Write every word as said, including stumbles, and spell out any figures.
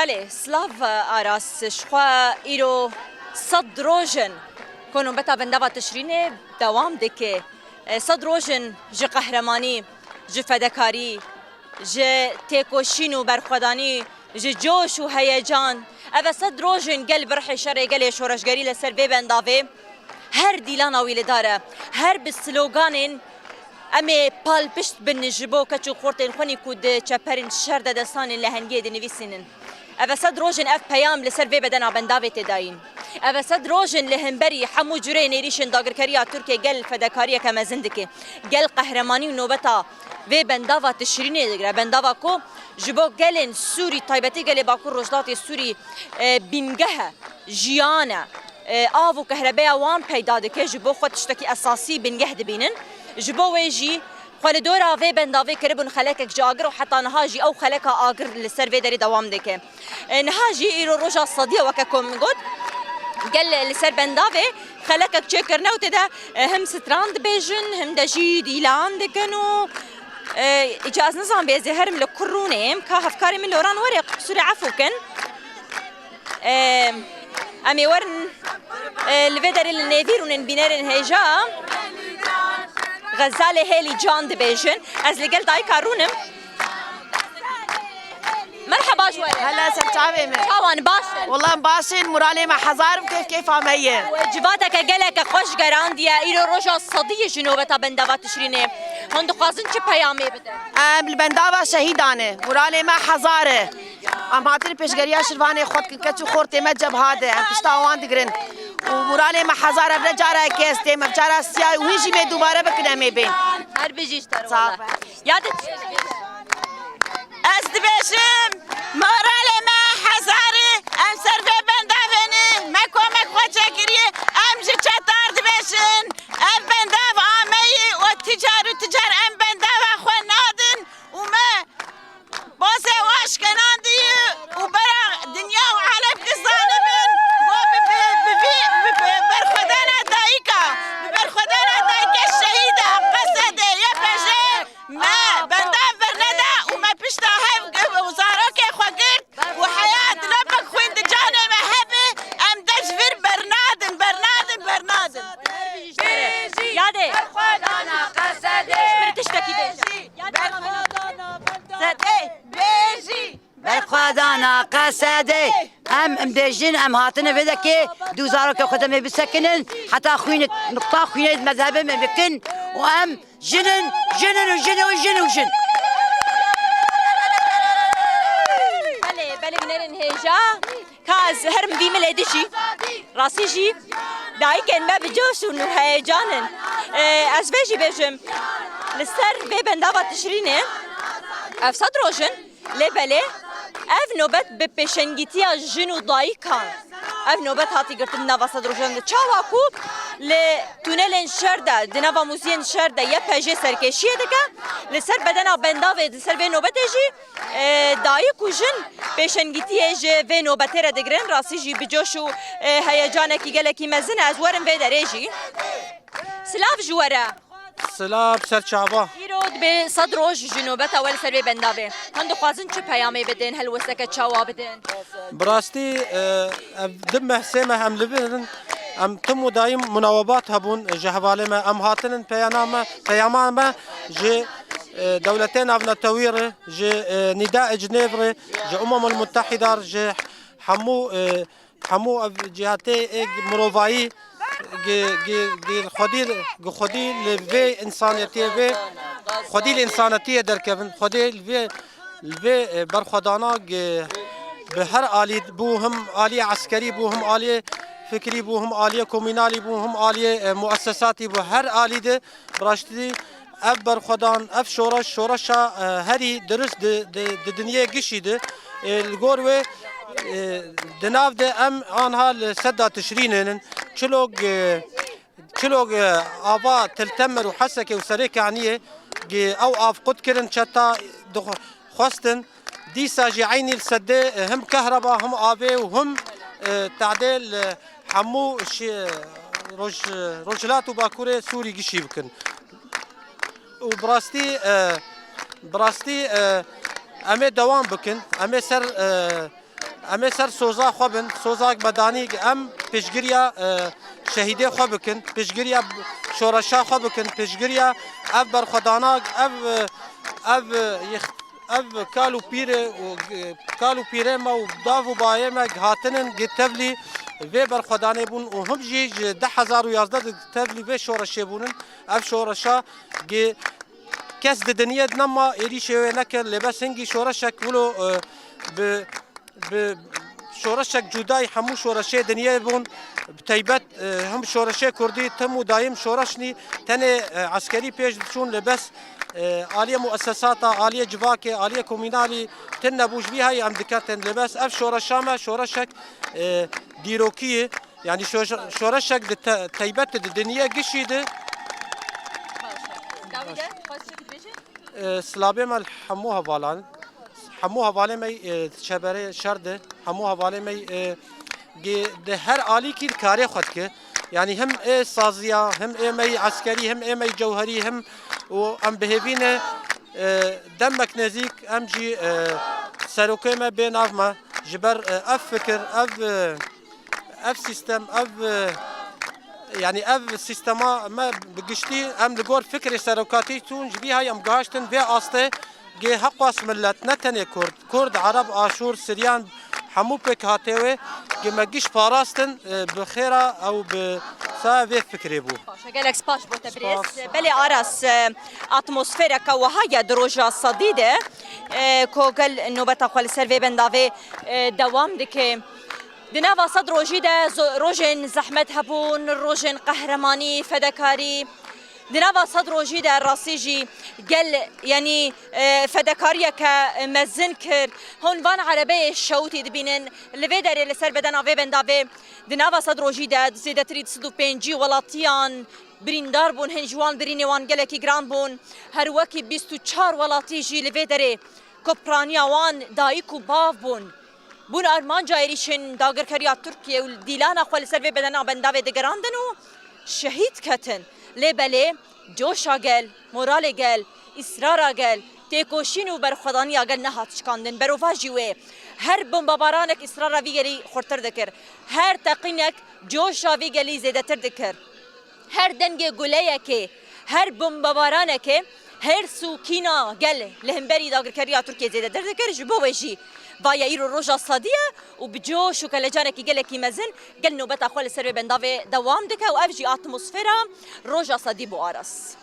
Belê, silav Aras, ji xwe îro sed roj in ku nobeta bendava Tişrînê dewam dike. E, sed roj in ji qehremanî, ji fedekarî, ji têkoşîn û berxwedanî, ji coş û heyecan. Ev e sed roj in gel bi rihê şerê gelê şoreşgerî li ser vê bendavê her dîlana wî li dar e. Her bi sloganên "Em ê palpişt bin ji bo keç û xortên xwe" nî ku di çeperên şer de destanên lehengiyê dinivîsînin. Ev e sed roj in ev peyam li ser vê bedena bendavê tê dayîn. Ev e sed roj in li hemberî hemû cureyên êrîşên dagirkeriya Tirkiyê gel fedekariyeke mezin dike. Gel qehremanî û nobeta vê bendava Tişrînê digire. Bendava ku ji bo gelên Sûrî, taybetî gelê Bakur Rojhilatê Sûrî, e, bîngeh e, jiyan e. E, av û kehrebeya wan peyda dike, ji bo xwe tiştekî esasî bingeh dibînin. Ji bo wê jî xwe li dora vê bendavê kiribûn xelekek ji agir û heta niha jî ew xeleka agir li ser vê derê dewam dike. E, niha jî îro roja sediye weke ku min got, gel li ser bendavê xelekek çêkirine û tê de, e, him stran dibêjin, him de jî dîlan dikin û, e, îca ez nizam bê ez ê herim li kur rûnê, ka hevkarê min loran were, qisûrê efû kin. E, em ê werin, e, li vê derê li nêvî rûnin bînerên hêja Xezalê Hêlî Can dibêjin. Ez li gel dayika rûnim. Merheba ji we re. Hela ser çavê me. Çawan baş in? Wala baş in, moralê me hezar û kêf kêfa me ye. Civateke geleke xweş gerandiye. Îro roja sediyê ji nobeta bendava Tişrînê. Hûn dixwazin çi peyamê bidin? Em li bendava şehîdan e. Moralê me hezar e. Em hatin pêşgeriya şirvanê xwe dikin, keç û xortê me cebha de. Em pişta wan digirin. Û moralê me hezar e. Ev ne cara yekê ez têm. Ev cara siya hûn jî bê dubare bikin em ê bên. Her bijî ji te re. Sağ ol. Yadê çi? Ez dibêjim, moralê me hezar e, em ser vê bendavê ne, me komek xwe çêkiriye, em ji çetar dibêjin, ev bendav ameyî û ti car û ti car em bendava xwe nadin û me bazê wan şkenandiye û bera dinya û alem dizanibin, ku bi, bi, bi vî, bi, bi berxwedana dayika, bi berxwedana dayikê şehîda Qesedê, Y P J, me bendav berneda û me pişta hev û zarokê xwe girt û heya dilopek xwîn di canê me hebe, em dev ji vir bernadin, bernadin, bernadin. Yadê. Berxwedana Qesedê. Min tiştekî bêje. Yadê. Berxwedana Qesedê. Bêjî. Berxwedana Qesedê. Em, em bêjin, em hatine vê dekê, du zarokê xwe demê bisekinin, heta xwînê, nuqta xwînê mezhebê me bikin û em jin in, jin in û jin û jin û jin. Belê, belê, binêrin hêja. Ka ez herim vî milê dijî. Rastî jî dayikên me bi coş û heyecan in. Ee, ez vê jî bêjim. Li ser vê bendava Tişrînê ev sed roj in. Lê belê, ev nobet bi pêşengîtiya jin û dayikan, ev nobet hatî girtin di nava sed rojan de. Çawa ku li tunelên şer de, di nava muziyên şer de Y P J serkêşiyê dike, li ser bedena bendavê, li ser vê nobetê jî, e, dayik û jin pêşengîtiyê ji vê nobetê re digirin. Rastî jî bi coş û, e, heyecanekî gelekî mezin e. Ez werim vê derê jî. Silav ji we re. Silav ser çava. Îro dibe sed roj ji nobeta we li ser vê bendavê. Hûn dixwazin çi peyamê bidin, helwesteke çawa bidin? Bi rastî, e, ev du meh, sê meh em li vir in. Em tim û dayîm munawebat hebûn ji hevalê me. Em hatinin peyama me, peyama me ji, e, dewletê navnetewî re, ji, e, Nîdaê Cinêv re, ji Umemul Mutehîda re, ji hemû, e, hemû ev cîhatê ê mirovayî gi, gi, gi xwedî, gi xwedî li vê însaniyetiyê vê, xwedî li însanetiyê derkevin, xwedî li vê, li vê, e, berxwedana gi, bi her alî bû, him aliyê eskerî bû, him aliyê fikrî bû, him aliyê komînalî bû, him aliyê, e, muessesatî bû, her alî de bi rastî ev berxwedan, ev şoreş, şoreşa, e, herî dirust di, di, di dinyê gişî de, e, li gor wê, e, di nav de em anha li seda Tişrînê nin. Çilok, e, çilok, e, ava Til Temer û Hesekê û Serê Kaniyê, e, ew av qut kirin, çeta dixwe-, xwestin. Dîsa jî eynî li sedê, e, him kehreba, him avê û him, e, tadê li hemû şi-, roj-, Rojhilat û Bakurê Sûrî gişî bikin. Û bi rastî, e, bi rastî, e, em ê dewam bikin. Em ê ser, e, Em ê ser soza xwe bin, sozak medanî em piştgiriya, e, şehîdê xwe bikin, piştgiriya şoreşa xwe bikin, piştgiriya ev berxwedana, ev, e, ev, e, yix-, ev kal û pîrê û, e, kal û pîrê me û dav û bayê me hatinin gi tevlî vê berxwedanê bûn û him jî ji du hezar û yazdeh di tevlî vê şoreşê bûnin. Ev şoreşa gi kes di dinyê de nema êrîşê wê nekir, lê bes hingî şoreşek wilo, e, bi bi şoreşek cudayî hemû şoreşê dinyê bûn. Bi teybet, e, him şoreşê kurdî tim û dayim şoreş nî tenê, e, eskerî pêş diçûn, lê bes, e, aliyê muessesata, aliyê civakê, aliyê komînalî tin nebû, ji vî heyî em diketin. Lê bes ev şoreşa me şoreşek, e, dîrokî ye. Yanî şo-, şoreşek di te-, teybet di dinyê gişî de. Dawî de, xwest çi dibêje? E, silavê me li hemû hevalan. Hemû hevalê me, e, çeberê şer de, hemû hevalê me, e, gi-, di her alîkî di karê xwe dike. Yanî him ê saziya, him ê me yî eskerî, him ê me yî cewherî, him û em bi hêvî ne, e, demek nezîk em jî, e, serokê me bê nav me. Ji ber, e, ev fikir, ev, e, ev sîstem, ev, e, yanî ev sîstema me bi giştî em li gor fikrê serokatî çûn, ji vî hay em gihiştin vê astê. Gê heqwas millet, ne tenê Kurd, Kurd, Ereb, Aşûr, Siryan, hemû pêk hatê wê, gê me giş parastin, e, bi xêra ew bi saya vê fikrê bû. Baş e, gelek spas bo te birêz. Spas. Belê Aras, e, atmosfereke wiha ye di roja sedî de, e, ku gel nobeta xwe li ser vê bendavê, e, dewam dike. Di nava sed rojî de zo-, rojên zehmet hebûn, rojên qehremanî, fedekarî. Di nava sed rojî de rastî jî gel, yanî, e, fedekariyeke mezin kir. Hûn van erebeyê şewitî dibînin. Li vê derê li ser bedena vê bendavê di nava sed rojî de zêdetirî du sed û pêncî welatiyan birîndar bûn. Hin ji wan birînê wan gelekî giran bûn. Her wekî bîst û çar welatî jî li vê derê ku piraniya wan dayik û bav bûn, bûn armanca êrîşên dagirkeriya Tirkiye û dîlana xwe li ser vê bedena bendavê digerandin û şehîd ketin. Lê belê coşa gel, moralê gel, îsrara gel, têkoşîn û berxwedaniya gel nehat şikandin. Berovajî wê her bombabaranek îsrara vî gelî xurtir dikir. Her teqînek coşa vî gelî zêdetir dikir. Her dengê guleyekê, her bombebaranekê hêrs û kîna gel li hemberî dagirkeriya Tirkiyê zêdetir dikir. Ji bo wê jî va ye îro roja sedî ye û bi coş û kelecanekî gelekî mezin gel nobeta xwe li ser vê bendavê dewam dike û ev jî atmosfera roja sedî bû Aras.